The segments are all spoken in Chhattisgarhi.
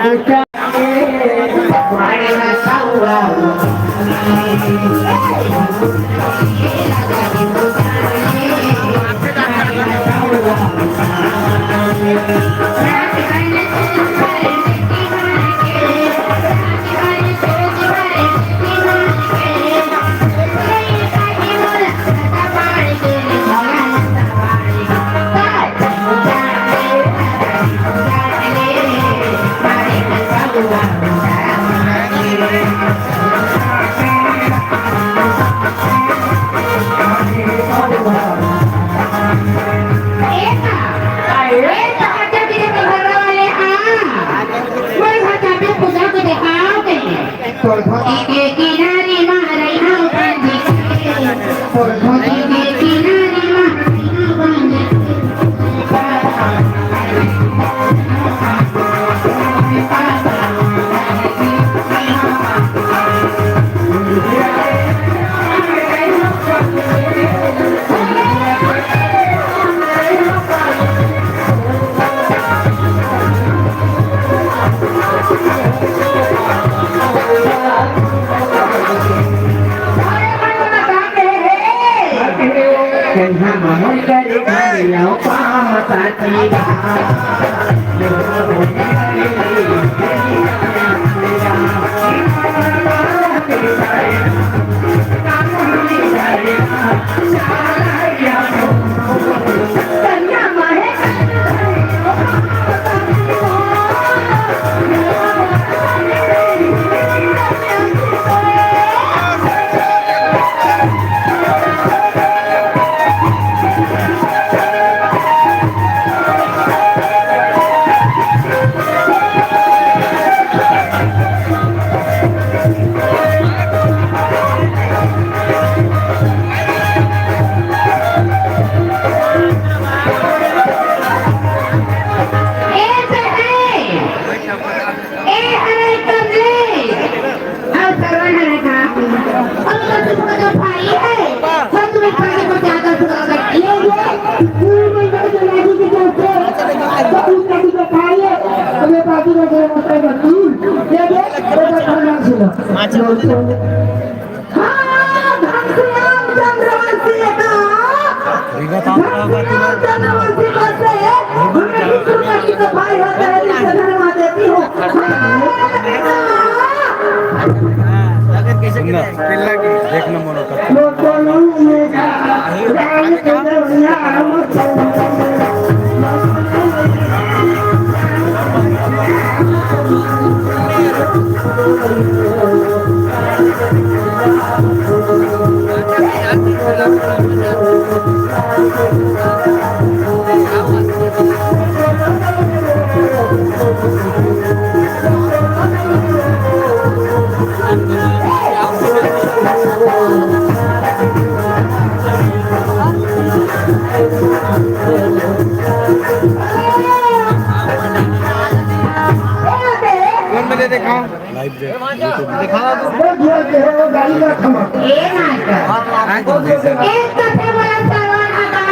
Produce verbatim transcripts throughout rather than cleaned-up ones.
ए, ए, तो अच्छा, पीछे के घर वाले, हाँ। कोई घर पे पूजा को दिखाओ कहीं। के किनारे मारे हाँ बांध के। के किनारे मारे हाँ बांध के। ए, अरे, कमलेश! अउ सरवन हरे का? अउ तो तुमको तो भाई है, तो तुम्हें खाने को ज्यादा बुरा लगता है। ये, ये, तू मेरे को तो लागी की चलते, तो तुम मेरे को भाई है, तुम्हें बाकी का जो होता है, तू, ये, ये, वो तो खाना सुनो। हाँ, घनश्याम चंद्रवंशी का, घनश्याम चंद्रवंशी का से, हमें विष्णु का की तो भाई होता है, जिससे धन्यवाद देती हूँ। हाँ। देखना मनो कर। कौन में दे देखा? लाइव दे। दिखा दो। ए मास्टर। एक कथे बोला सरवन हटा।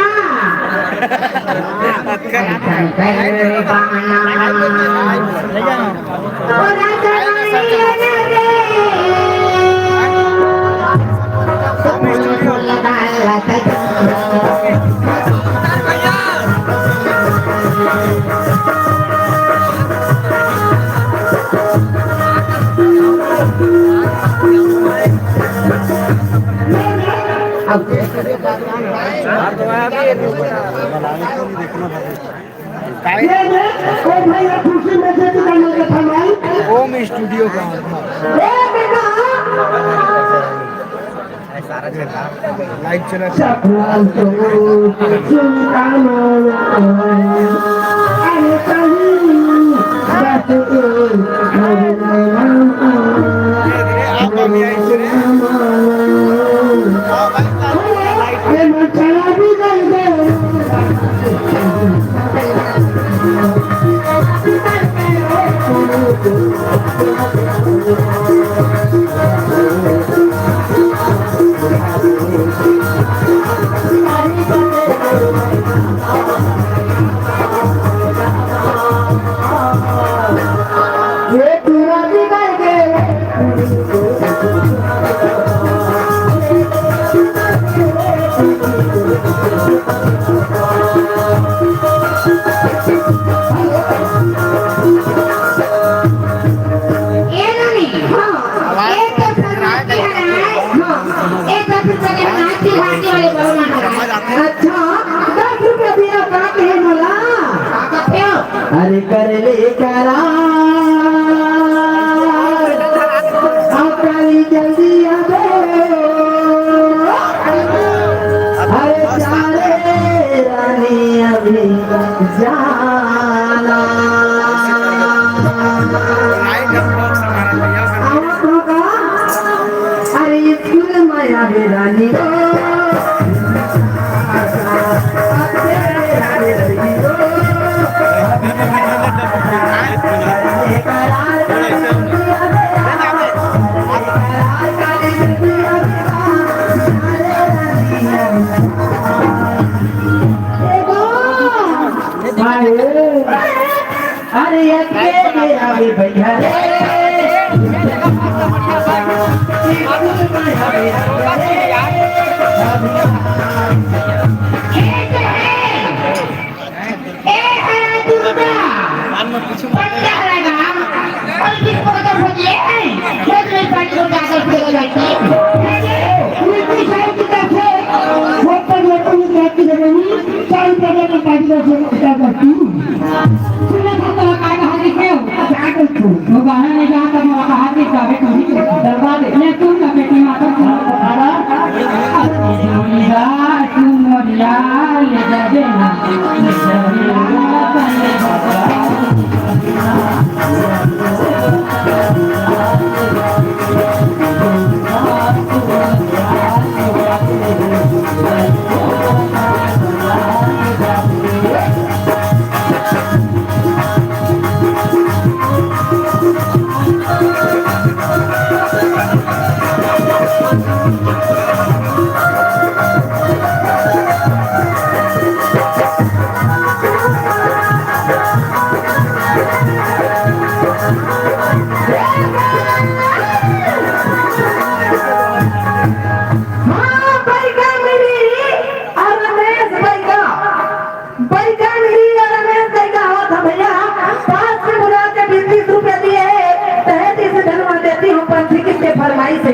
ये देख, ओ भाई, ये कुर्सी में से भी जाने का था भाई। ओम स्टूडियो का। ए बेटा। लाइव चला। चपला तो चिंता माना। अरे कहीं बात ए, अरे मामा। अरे मन चला भी नहीं दे। ये पूरा निकल के। ए नोनी, हाँ, ए तो शर्मा के हराए, हाँ, ए तो फिर चले नाच के घाटी वाले बाबा महाराज। अच्छा, दस रुपया दिया का कहे मोला? का कहे? अरे कर ले करार, आ काली जल्दी आ दो। अरे जा रे रानी अभी जाना। आवत हो का? अरे स्कूल में आवे रानी ओ। अरे, अरे, अकेले आवे भैया रे। ए, हरा दुर्गा, पंडा लगा, और किसको तो भजिए, खेत में पानी को जाकर फेंक जाती है। उल्टी साइड की तरफ से, वो पर ये कोई जाती है नहीं। चालू कर देना, पानी का जो क्या करती हूँ। सुना था तो कहा, कहा कि क्यों? क्या करती हूँ? वो गाना नहीं गाता, मैं कहा कि गावे कभी दरबार में तुम ना बेटी माता को पकड़ा। सुन जा, सुन जा, ले जा देना। हाँ, बइगा मिली, अउ रमेश बइगा। बइगा मिली अउ रमेश बइगा आवत ह भइया, पास में बुला के बीस बीस रुपया दिए हे, तहे तीस धनवा देती हूँ, पंथी किसके फरमाइश हे?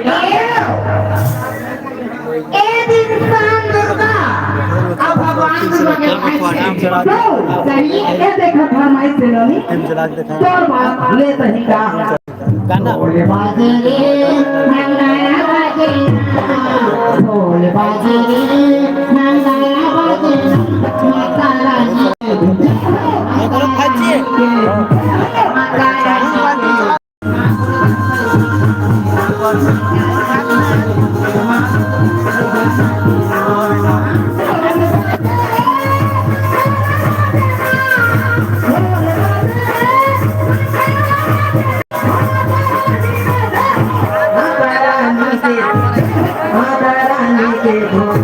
ए दिन शाम दुर्गा, अब भगवान दुर्गा के फरमाइश हे। तो सही, ए देखो फरमाइश हे नोनी, तोर बाप ले तही का। गाना। ढोल बाजे रे, नगाड़ा बाजे, ढोल बाजे रे, नगाड़ा बाजे, माता रानी। माता रानी। माता रानी के, माता रानी के भोग।